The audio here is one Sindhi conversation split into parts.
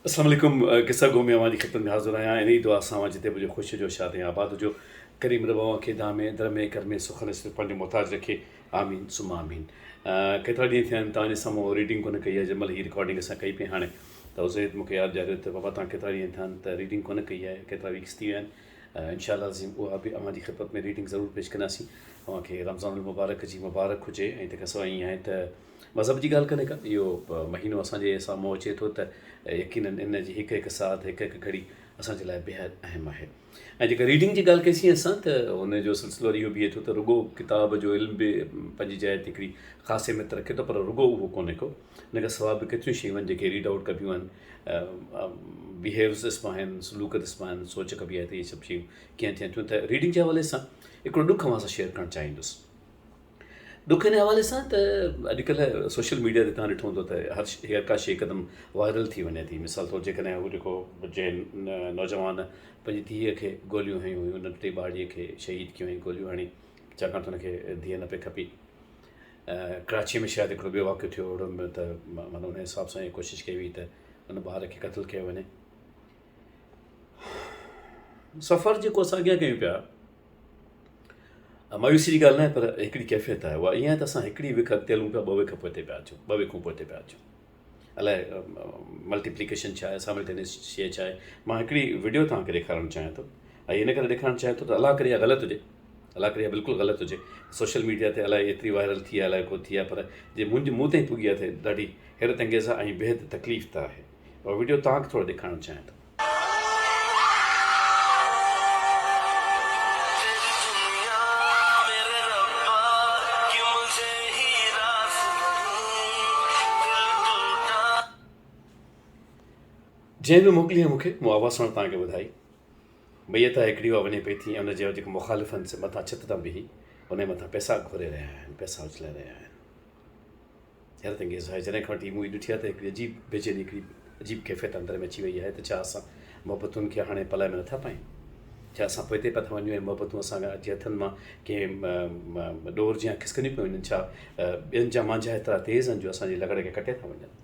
السلام عليڪم قصه گو ۾ اوهان جي خدمت ۾ حاضر آهيان انهي دعا سان اوهان جتي به هجو خوش هجو شاد ۽ آباد هجو ڪريم رب اوهان کي دامي درمي ڪرمي سخن صرف پنهنجو محتاج رکي آمين ثم آمين ڪيترا ڏينهن ٿيا آهن توهان جي سامهون ريڊنگ ڪونه ڪئي آهي جنهن مهل هي رڪارڊنگ اسان ڪئي پئي هاڻي ته عزيد مونکي ياد ڏياريو ته بابا توهان ڪيترا ڏينهن ٿيا آهن ته ريڊنگ ڪونه ڪئي آهي ڪيترا ويڪس ٿي ويا آهن انشاء الله عظيم اها به اوهان جي خدمت ۾ ريڊنگ ضرور پيش ڪنداسين اوهان کي رمضان المبارڪ جي مبارڪ هجي ۽ تنهن کان سواء ائين آهي ته مذهب جي ڳالهه ڪونهي ڪا، اهو مهينو اسان جي سامهون اچي ٿو ته يقينن ان جي هڪ هڪ ساعت، هڪ هڪ گهڙي اسان جي لاء بيحد اهم آهي. ۽ جيڪا ريڊنگ جي ڳالهه ڪئي سين اسان ته ان جو سلسلو وري اهو بيهي ٿو ته رڳو ڪتاب جو علم به پنهنجي جاء تي هڪڙي خاص اهميت رکي ٿو پر رڳو اهو ڪونهي ڪو، ان کان سواء به ڪيتريون شيون آهن جيڪي ريڊ آئوٽ ڪبيون آهن، بيهيوز ڏسبا آهن، سلوڪ ڏسبا آهن، سوچ ڪبي آهي ته اهي سڀ شيون ڪيئن ٿين ٿيون ته ريڊنگ جي حوالي سان هڪڙو ڏک اوهان سان شيئر ڪرڻ چاهيندس. ڏک ان حوالي سان ته اڄڪلهه سوشل ميڊيا تي توهان ڏٺو هوندو ته هر هر ڪا شيء هڪدم وائرل ٿي وڃي ٿي مثال طور جيڪڏهن هو جيڪو جنهن نوجوان پنهنجي ڌيء کي گوليون هنيون هيون ننڍڙي ٻارڙي کي شهيد ڪيو هئائين گوليون هڻي ڇاڪاڻ ته هن کي ڌيء نه پئي کپي ڪراچيء ۾ شايد هڪڙو ٻيو واقعو ٿيو اهڙو ته معنيٰ ان حساب سان اها ڪوشش ڪئي وئي ته ان ٻار کي قتل ڪيو وڃي سفر جيڪو اسان اڳيان ڪيون پيا مايوسي جي ڳالهه ناهي پر هڪڙي ڪيفيت آهي اها ائين آهي ته اسان هڪڙي وک اڳتي هلون پيا ٻه وک پوئتي پيا اچون ٻه وکون پوئتي پيا اچون الائي ملٽيپليڪيشن ڇا آهي سائملٽينيس شيء ڇا آهي مان هڪڙي وڊيو توهان کي ڏيکارڻ چاهيان ٿو ۽ ان ڪري ڏيکارڻ چاهيان ٿو ته الله ڪري اها غلط هجي الله ڪري اها بلڪل غلط هجي سوشل ميڊيا تي الائي ايتري وائرل ٿي آهي الائي ڪو ٿي آهي پر جي منهنجي مون تائين پڳي آهي ته ڏاڍي حيرت انگيز آهي ۽ بيحد تڪليف ته آهي اها وڊيو توهان کي ٿورو ڏيکارڻ چاهيان ٿو. جنهن به موڪلي آهي مون کي مون آواز ساڻ توهان کي ٻڌائي. ميت آهي هڪڙي اها وڃي پئي ٿي ۽ ان جا جيڪي مخالف آهن سي مٿان ڇت تان بيهي ان جي مٿان پئسا گهوري رهيا آهن پئسا اڇلائي رهيا آهن. حيرت انگيز آهي. جڏهن کان وٺي هي مووي ڏٺي آهي ته هڪڙي عجيب بيچيني هڪڙي عجيب ڪيفيت اندر ۾ اچي وئي آهي ته ڇا اسان محبتن کي هاڻي پلئه ۾ نٿا پايون؟ ڇا اسان پوئتي پيا ٿا وڃون ۽ محبتون اسان جي هٿن مان ڪنهن ڏور جيان کسڪنديون پيون وڃن؟ ڇا ٻين جا مانجها ايترا تيز آهن جو اسان جي لغڙ کي ڪٽي ٿا وڃن؟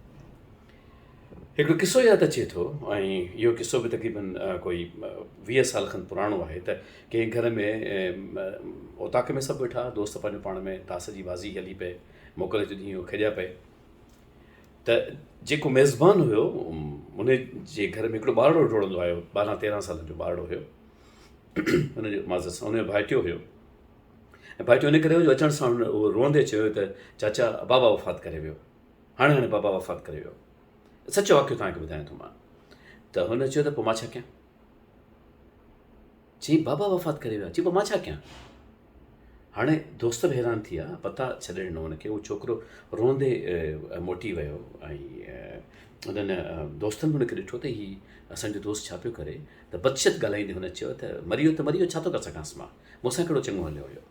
هڪڙو قصو ياد اچي ٿو ۽ اهو قصو به تقريبن ڪوئي 20 سال کن پراڻو آهي ته ڪنهن گهر ۾ اوطاق ۾ سڀ ويٺا دوست پنهنجو پاڻ ۾ تاس جي بازي هلي پئي موڪل جو ڏينهن هو کيڏيا پئي ته جيڪو ميزبان هيو ان جي گهر ۾ هڪڙو ٻارڙو ڊوڙندو آيو 12 13 سالن جو ٻارڙو هيو ان جو معذرت سان ان جو ڀائٽيو هيو ۽ ڀائٽيو ان ڪري هو جو اچڻ سان هن اهو روئندي چيو ته چاچا بابا وفات ڪري ويو هاڻي هاڻي بابا وفات ڪري ويو سچو واقعو توهان کي ٻڌايان ٿو مان ته هن چيو ته پوء مان ڇا ڪيان چيائين بابا وفات ڪري ويا چيائين پوء مان ڇا ڪيان هاڻي دوست به حيران ٿي ويا پتا ڇڏي ڏنو هن کي اهو ڇوڪرو روئندي موٽي ويو ۽ انهن دوستن به هن کي ڏٺو ته هي اسانجو دوست ڇا پيو ڪري ته بدشت ڳالهائيندي هن چيو ته مري ويو ته مري ويو ڇا ٿو ڪري سگهانس مان مون سان ڪهڙو چڱو هليو هيو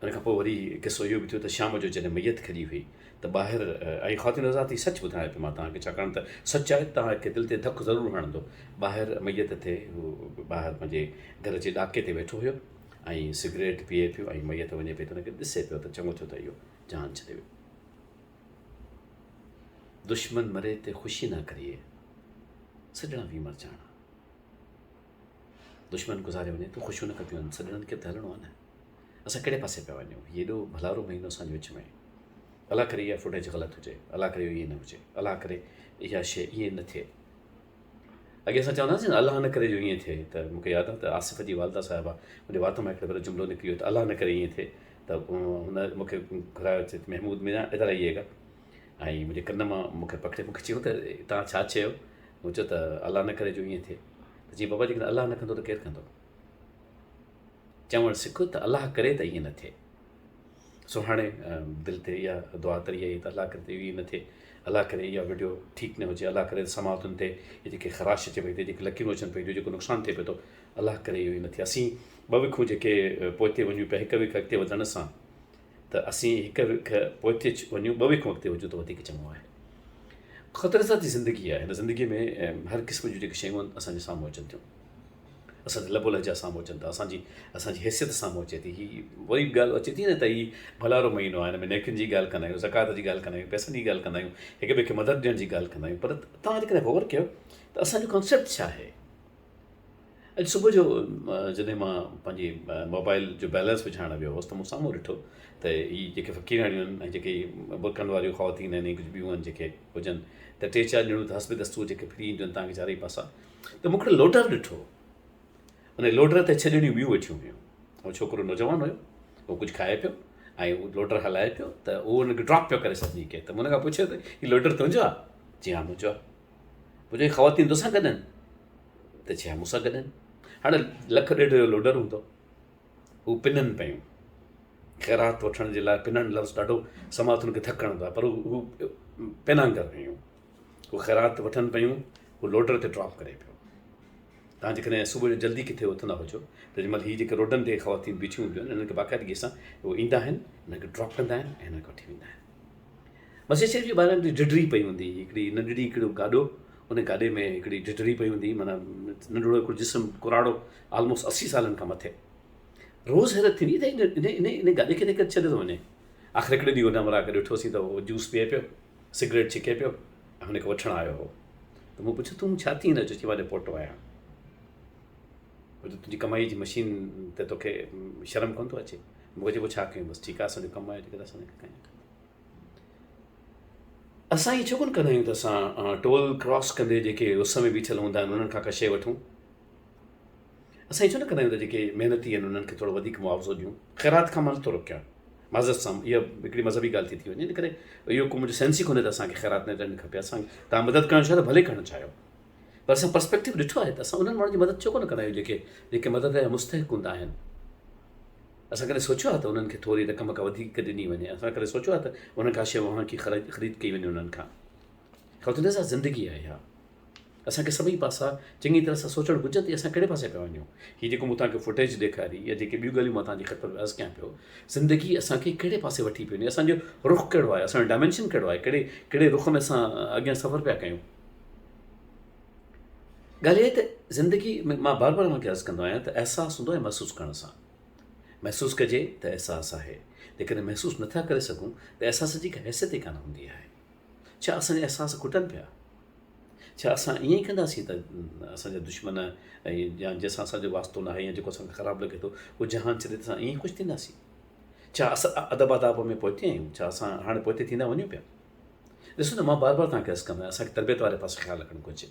ان کان پوء وري قصو اهو به ٿيو ته شام جو جڏهن ميت کڄي هئي ته ٻاهر ۽ خواتين حضرات هي سچ ٻڌايان پيو مان توهان کي ڇاڪاڻ ته سچ آهي توهان کي دل تي ڌڪ ضرور هڻندو ٻاهر ميت تي هو ٻاهر پنهنجي گهر جي ڏاڪي تي ويٺو هيو ۽ سگريٽ پيئي پيو ۽ ميت وڃي پئي ته ان کي ڏسي پيو ته چڱو ٿيو ته اهو جهان ڇڏي ويو. دشمن مري تي خوشي نه ڪريئي سڄڻا وي مرجاڻا. دشمن گذاري وڃي ته خوشيون نه ڪبيون آهن سڄڻن کي به ته هلڻو آهي نه اسان ڪهڙي پاسي پيا وڃون هي ايڏو ڀلارو مهينو اسان جي وچ ۾ الله ڪري اها فوٽيج غلط هجي الله ڪري اهو ائين نه هجي الله ڪري اها شيء ائين نه ٿئي اڳي اسان چوندا هئاسين الله نه ڪري جو ائين ٿئي ته مون کي ياد آهي ته آصف جي والده صاحبه منهنجي وات مان هڪڙي ڀيرو جملو نڪري ويو ته الله نه ڪري ائين ٿئي ته هن مون کي گهرايو چي محمود ميان ادھر آئيے گا ۽ منهنجي ڪن مان مون کي پڪڙي مون کي چيو ته توهان ڇا چيو مون چيو ته الله نه ڪري جو ائين ٿئي ته چيائين بابا جيڪڏهن الله نه ڪندو ته ڪير ڪندو؟ چوڻ سک ته الله ڪري ته ائين نه ٿئي. سو هاڻي دل تي اها دعا تري آئي ته الله ڪري ته ائين نه ٿئي. الله ڪري اها وڊيو ٺيڪ نه هجي. الله ڪري ته سماعتن تي هي جيڪي خراش اچي پئي ٿي، جيڪي لڪيرون اچن پئي ٿيون، جيڪو نقصان ٿئي پئي ٿو، الله ڪري اهو ائين نه ٿئي. اسين ٻه وکون جيڪي پوئتي وڃون پيا هڪ وک اڳتي وڌڻ سان ته اسين هڪ وک پوئتي وڃون ٻه وکون اڳتي هجون ته وڌيڪ چڱو آهي. خطري سان جي زندگي آهي هن زندگي ۾ هر قسم جون جيڪي شيون آهن اسان جي سامهون اچن ٿيون. اسان جا لب و لهجا سامهون اچن ٿا، اسان جي اسان جي حيثيت سامهون اچي ٿي. هي وري به ڳالهه اچي ٿي نه ته هي ڀلارو مهينو آهي، هن ۾ نيڪين جي ڳالهه ڪندا آهيون، زڪوات جي ڳالهه ڪندا آهيون، پئسن جي ڳالهه ڪندا آهيون، هڪ ٻئي کي مدد ڏيڻ جي ڳالهه ڪندا آهيون، پر توهان جيڪڏهن غور ڪيو ته اسان جو ڪانسيپٽ ڇا آهي؟ اڄ صبح جو جڏهن مان پنهنجي موبائل جو بيلنس وجهائڻ ويو هوس ته مون سامهون ڏٺو ته هي جيڪي فقيراڻيون آهن ۽ جيڪي برقعن واريون خواتين آهن ۽ ڪجهه ٻيون آهن جيڪي هجن ته ٽي چار ڄڻيون ته حسب دستور جيڪي ڦري اينديون آهن توهان کي چارئي پاسا ته مون هڪڙو لوڊر ڏٺو. ان لوڊر تي ڇهه ڄڻيون ٻيون ويٺيون هيون. اهو ڇوڪرو نوجوان هيو، اهو ڪجهه کائي پيو ۽ اهو لوڊر هلائي پيو ته اهو ان کي ڊراپ پيو ڪري سڀني کي ته مون ان کان پڇيو ته هي لوڊر تنهنجو آهي؟ چي ها منهنجو آهي. مون چيو هي خواتين توسان گڏ آهن؟ ته چي ها مون سان گڏ آهن. هاڻي لک ڏيڍ جو لوڊر هوندو. هو پنن پيون. خيرات وٺڻ جي لاء پنڻ لفظ ڏاڍو سماعتن کي ڌڪ هڻندو آهي پر هو پنانگر هيون. هو خيرات وٺن پيون، هو لوڊر تي ڊراپ ڪري پيو. توهان جيڪڏهن صبح جو جلدي ڪٿي اٿندا هجو ته جنهن مهل هي جيڪي روڊن تي خواتين بيٺيون هونديون آهن انهن کي باقاعدگي سان هو ايندا آهن انهن کي ڊراپ ڪندا آهن ۽ انهن کي وٺي ويندا آهن. مسجد شريف جي ٻاهران هڪڙي ڍڍري پئي هوندي هئي، هڪڙي ننڍڙي هڪڙو گاڏو، ان گاڏي ۾ هڪڙي ڍڍري پئي هوندي هئي، معنيٰ ننڍڙو هڪڙو جسم ڪراڙو آلموسٽ 80 سالن کان مٿي. روز حيرت ٿيندي هئي ته ان ان ان گاڏي کي ڪير ڇڏي ٿو وڃي. آخر هڪڙي ڏينهن ان همراهه کي ڏٺوسين ته هو جوس پيئي پيو، سگريٽ ڇڪي پيو ۽ هن کي وٺڻ آيو هو ته مون پڇيو تون ڇا ٿي هن جو؟ چي مان پوٽو آهيان. تنهنجي ڪمائي جي مشين تي توکي شرم ڪونه ٿو اچي؟ مون چيو پوء ڇا ڪيون بس ٺيڪ آهي اسان جو ڪم آهي جيڪڏهن اسان ڪيون. اسان ائين ڇو ڪونه ڪندا آهيون ته اسان ٽول ڪراس ڪندي جيڪي اس ۾ بيٺل هوندا آهن انهن کان ڪا شيء وٺون؟ اسان ائين ڇو نه ڪندا آهيون ته جيڪي محنتي آهن انهن کي ٿورو وڌيڪ معاوضو ڏيون؟ خيرات کان مان نٿو روڪيان، معذرت سان اها هڪڙي مذهبي ڳالهه ٿي ٿي وڃي، ان ڪري اهو ڪو منهنجو سينس ئي ڪونهي ته اسان کي خيرات نه ڏيڻ کپي. اسان توهان مدد ڪرڻ چاهيو ته ڀلي ڪرڻ چاهيو، پر اسان پرسپيڪٽو ڏٺو آهي ته اسان انهن ماڻهن جي مدد ڇو ڪونه ڪندا آهيون جيڪي جيڪي مدد جا مستحق هوندا آهن. اسان ڪڏهن سوچيو آهي ته انهن کي ٿوري رقم کان وڌيڪ ڏني وڃي؟ اسان ڪڏهن سوچيو آهي ته انهن کان شيء وهان ڪي خريد ڪئي وڃي انهن کان؟ خواتين حضرات زندگي آهي اها. اسان کي سڀئي پاسا چڱي طرح سان سوچڻ گهرجن ته اسان ڪهڙي پاسي پيا وڃون. هي جيڪو مون توهان کي فوٽيج ڏيکاري يا جيڪي ٻيون ڳالهيون مان توهان جي خدمت ۾ عرض ڪيان پيو، زندگي اسان کي ڪهڙي پاسي وٺي پئي وڃي، اسان جو رخ ڪهڙو آهي، اسان جو ڊائمينشن ڪهڙو آهي، ڪهڙي ڪهڙي رخ ۾ اسان اڳيان سفر پيا ڪيون. ڳالهه اها آهي ته زندگي ۾ مان بار بار اوهان کي عرض ڪندو آهيان ته احساس هوندو آهي محسوس ڪرڻ سان. محسوس ڪجي ته احساس آهي. جيڪڏهن محسوس نٿا ڪري سگهون ته احساس جي ڪا حيثيت ئي ڪانه هوندي آهي. ڇا اسان جا احساس کٽن پيا؟ ڇا اسان ائين ئي ڪنداسين ته اسان جا دشمن ۽ يا جنهن سان اسان جو واسطو ناهي يا جيڪو اسان کي خراب لڳي ٿو اهو جهان ڇڏي ته اسان ائين ئي خوش ٿينداسين؟ ڇا اسان ادب آداب ۾ پوئتي آهيون؟ ڇا اسان هاڻي پوئتي ٿيندا وڃون پيا؟ ڏسو نه مان بار بار توهان کي عرض ڪندو آهيان اسان کي تربيت واري پاسي خيال رکڻ گهرجي.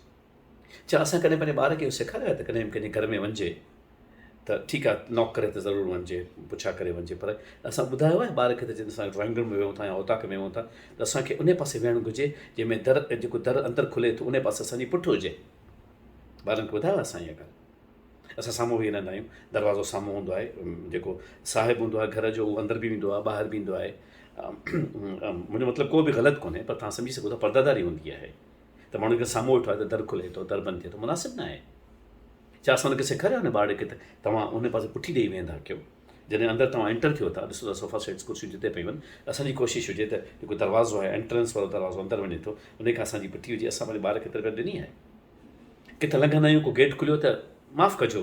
ڇا اسان ڪڏهن پنهنجي ٻار کي اهو سيکاريو آهي ته ڪڏهن به ڪنهن جي گهر ۾ وڃجي ته ٺيڪ آهي ناڪ ڪري ته ضرور وڃجي پڇا ڪري وڃجي پر اسان ٻڌايو آهي ٻار کي ته جڏهن اسان ڊرائنگ روم ۾ ويهون ٿا يا اوطاق ۾ ويهون ٿا ته اسان کي ان پاسي ويهڻ گهرجي جنهن ۾ در جيڪو در اندر کلي ٿو ان پاسي اسان جي پٺ هجي. ٻارن کي ٻڌايو آهي اسان اها ڳالهه؟ اسان سامهون ويهي رهندا آهيون، دروازو سامهون هوندو آهي، جيڪو صاحب هوندو آهي گهر جو اهو اندر به ويندو آهي ٻاهر به ايندو آهي. منهنجو مطلب ڪو به غلط ڪونهي پر توهان سمجهي سگهو ٿا پرداداري هوندي آهي ته ماڻهو جيڪڏهن سامهون ويٺو آهي ته در کلي ٿو در بند ٿئي ٿو مناسب نه آهي. ڇا اسان ان کي سيکاريو آهي ان ٻار کي ته توهان ان پاسي پٺي ڏيئي ويهندا ڪيو جڏهن اندر توهان انٽر ٿيو ٿا ڏسو ٿا صوفا سيٽس ڪرسيون جتي پيون آهن اسان جي ڪوشش هجي ته جيڪو دروازو آهي انٽرنس وارو دروازو اندر وڃي ٿو ان کان اسان جي پٺي هجي اسان پنهنجي ٻار کي تربيت ڏني آهي. ڪٿان لنگهندا آهيون ڪو گيٽ کليو ته معاف ڪجو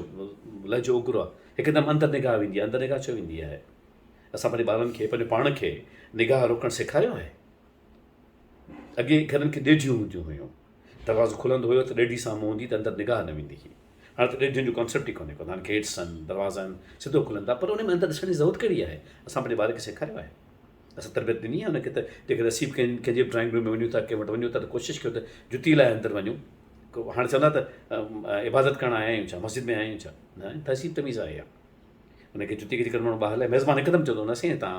لهجو اگرو آهي هڪدم اندر نگاهه ويندي آهي اندر نگاهه ڇو ويندي آهي اسان پنهنجي ٻارن کي پنهنجو پاڻ کي نگاهه روڪڻ سيکاريو آهي اڳي گهرن کي ڏيڍيون هونديون هيون دروازو کلندو هيو ته ڏيڍي سامهون هوندي ته اندر نگاهه نه ويندي هئي هاڻي ته ڏيڍين جو ڪانسيپٽ ئي ڪونهي ڪو هاڻي گيٽس آهن دروازا آهن سڌو کلن ٿا پر ان ۾ اندر ڏسڻ جي ضرورت ڪهڙي آهي اسان پنهنجي ٻار کي سيکاريو آهي اسان تربيت ڏني آهي ان کي ته جيڪڏهن اسين به ڪنهن ڪنهن جي به ڊرائنگ روم ۾ وڃون ٿا ڪنهن وٽ وڃون ٿا ته ڪوشش ڪيو ته جتي لاهي اندر وڃون هاڻي چوندا ته عبادت ڪرڻ آيا آهيون ڇا مسجد ۾ آيا آهيون ڇا نه تهذيب تميز آهي اها ان کي جتي کي جيڪر ماڻهو ٻاهر لاهي ميزبان هڪدم چوندو نه سائين تان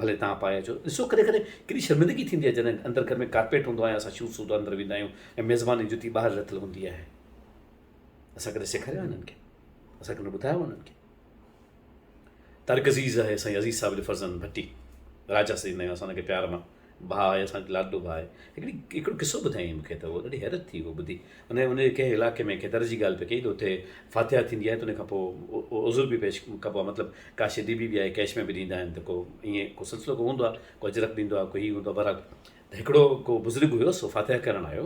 ڀلي تان پائي اچو ڏسو ڪڏهن ڪڏهن ڪيڏي شرمندگي ٿيندي آهي جڏهن اندر گهر ۾ ڪارپيٽ هوندو آهي اسان شوز سوڌو اندر ويندا آهيون ۽ ميزبان جي جتي ٻاهر لٿل هوندي آهي اسان ڪڏهن سيکاريو آهي انهن کي اسان ڪڏهن ٻڌايو انهن کي طارق عزيز آهي سائين عزيز صاحب جو فرزند ڀٽي راجا سڏيندا آهيون اسان ان کي پيار مان ڀاء آهي اسان جو لاڏلو ڀاء آهي هڪڙي هڪڙو قصو ٻڌايائين مون کي ته اهو ڏاڍي حيرت ٿي اهو ٻڌي ان ان جي ڪنهن علائقي ۾ ڪنهن در جي ڳالهه پئي ڪئي ته اتي فاتحه ٿيندي آهي ته ان کان پوء عذر به پيش ڪبو آهي مطلب ڪا شيء ڏبي به آهي ڪيش ۾ به ڏيندا آهن ته ڪو ائين ڪو سلسلو ڪو هوندو آهي ڪو اجرڪ ڏيندو آهي ڪو هي هوندو آهي بهرحال ته هڪڙو ڪو بزرگ هيو سو فاتحه ڪرڻ آيو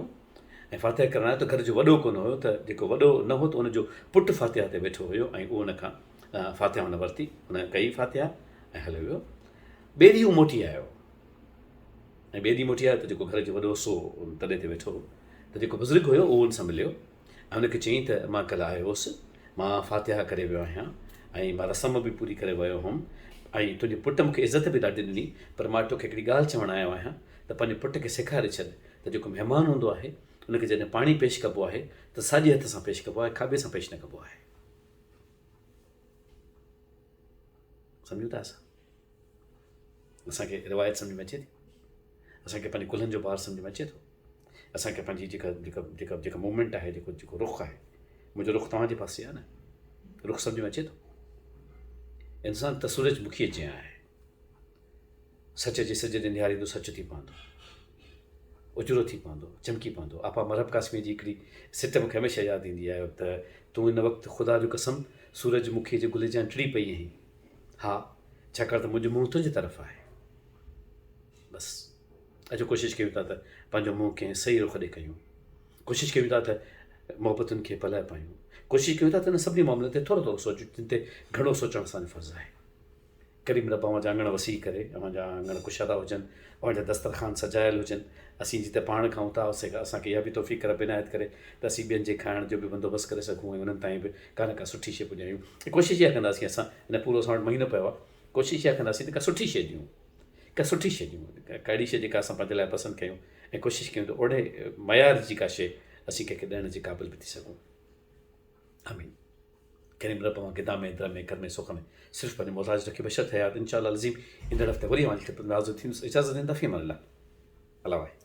۽ فاتحه ڪرڻ آيو ته گهر جو وڏو ڪونه هيو ته جيڪو وڏو نه هو ته ان جو پٽ فاتحه تي ويٺو هيو ۽ اهو ان کان فاتحه هن ورتي، هن ڪئي فاتحه ۽ هليو ويو. ٻئي ڏينهن هو موٽي آيو ۽ ٻئي ڏينهن موٽي آيو ته جيڪو گهر جو وڏو هو سو تڏي تي ويٺو هو ته جيڪو بزرگ هيو اهو ان سان مليو ۽ هن کي چيائين ته مان ڪلهه آيو هوس، مان فاتحه ڪري ويو آهيان ۽ مان رسم به پوري ڪري ويو هوم ۽ تنهنجي پٽ مون کي عزت به ڏاڍي ڏني پر مان توکي هڪڙي ڳالهه چوڻ آيو آهيان ته پنهنجي پٽ کي سيکاري ڇڏ ته جيڪو مهمان هوندو آهي ان کي جڏهن پاڻي پيش ڪبو آهي ته ساڄي هٿ سان پيش ڪبو آهي کاٻي سان پيش نه ڪبو آهي. سمجهون ٿا اسان؟ اسان کي روايت سمجهه ۾ اچي ٿي؟ اسان کي پنهنجي ڪلهن جو بار سمجهه ۾ اچي ٿو؟ اسان کي پنهنجي جيڪا جيڪا جيڪا جيڪا موومينٽ آهي جيڪو جيڪو رخ آهي منهنجو رخ توهان جي پاسي آهي نه رخ سمجهه ۾ اچي ٿو؟ انسان ته سورج مکيء جيان آهي سچ جي سج ڏي نهاريندو سچ ٿي پوندو، اجرو ٿي پوندو، چمڪي پوندو. آپا مرحب قاسميء جي هڪڙي سٽ مون کي هميشه ياد ايندي آهي ته تون هن وقت خدا جو قسم سورج مکيء جي گل جيان ٽڙي پئي آهين. ها، ڇاڪاڻ ته منهنجو منهن تنهنجي طرف آهي. بس اچو ڪوشش ڪيون ٿا ته پنهنجو منهن ڪنهن صحيح رخ ڏي ڪيون. ڪوشش ڪيون ٿا ته محبتن کي پلئه پايون. ڪوشش ڪيون ٿا ته انهن سڀني معاملن تي ٿورو ٿورو سوچون جن تي گهڻو سوچڻ اسان جو فرض آهي. ڪريم رب اوهان جا اڱڻ وسيع ڪري، اوهان جا اڱڻ ڪشادا هجن، اوهان جا دسترخوان سجايل هجن، اسين جتي پاڻ کائون ٿا اسان کي اها به توفيق رب عنايت ڪري ته اسين ٻين جي کائڻ جو به بندوبست ڪري سگهون ۽ انهن تائين به ڪا نه ڪا سٺي شيء پڄايون ۽ ڪوشش اها ڪنداسين اسان هن پورو اسان وٽ مهينو پيو آهي ڪوشش اها ڪنداسين ته ڪا سٺي شيء ڏيون ڪا سٺي شيء ڏيون ڪا اهڙي شيء جيڪا اسان پنهنجي لاء پسند ڪيون ۽ ڪوشش ڪيون ته اهڙي معيار جي ڪا شيء اسين ڪنهن کي ڏيڻ جي قابل به ٿي سگهون. آمين. ڪريم رب اوهان کي دامي درمي ڪرمي سک ۾ صرف پنهنجو محتاج رکي بشرط حيات انشاء الله العظيم ايندڙ هفتي وري اوهان جي خدمت ۾ حاضر ٿيندس اجازت ڏيندا في امان الله الله واهي.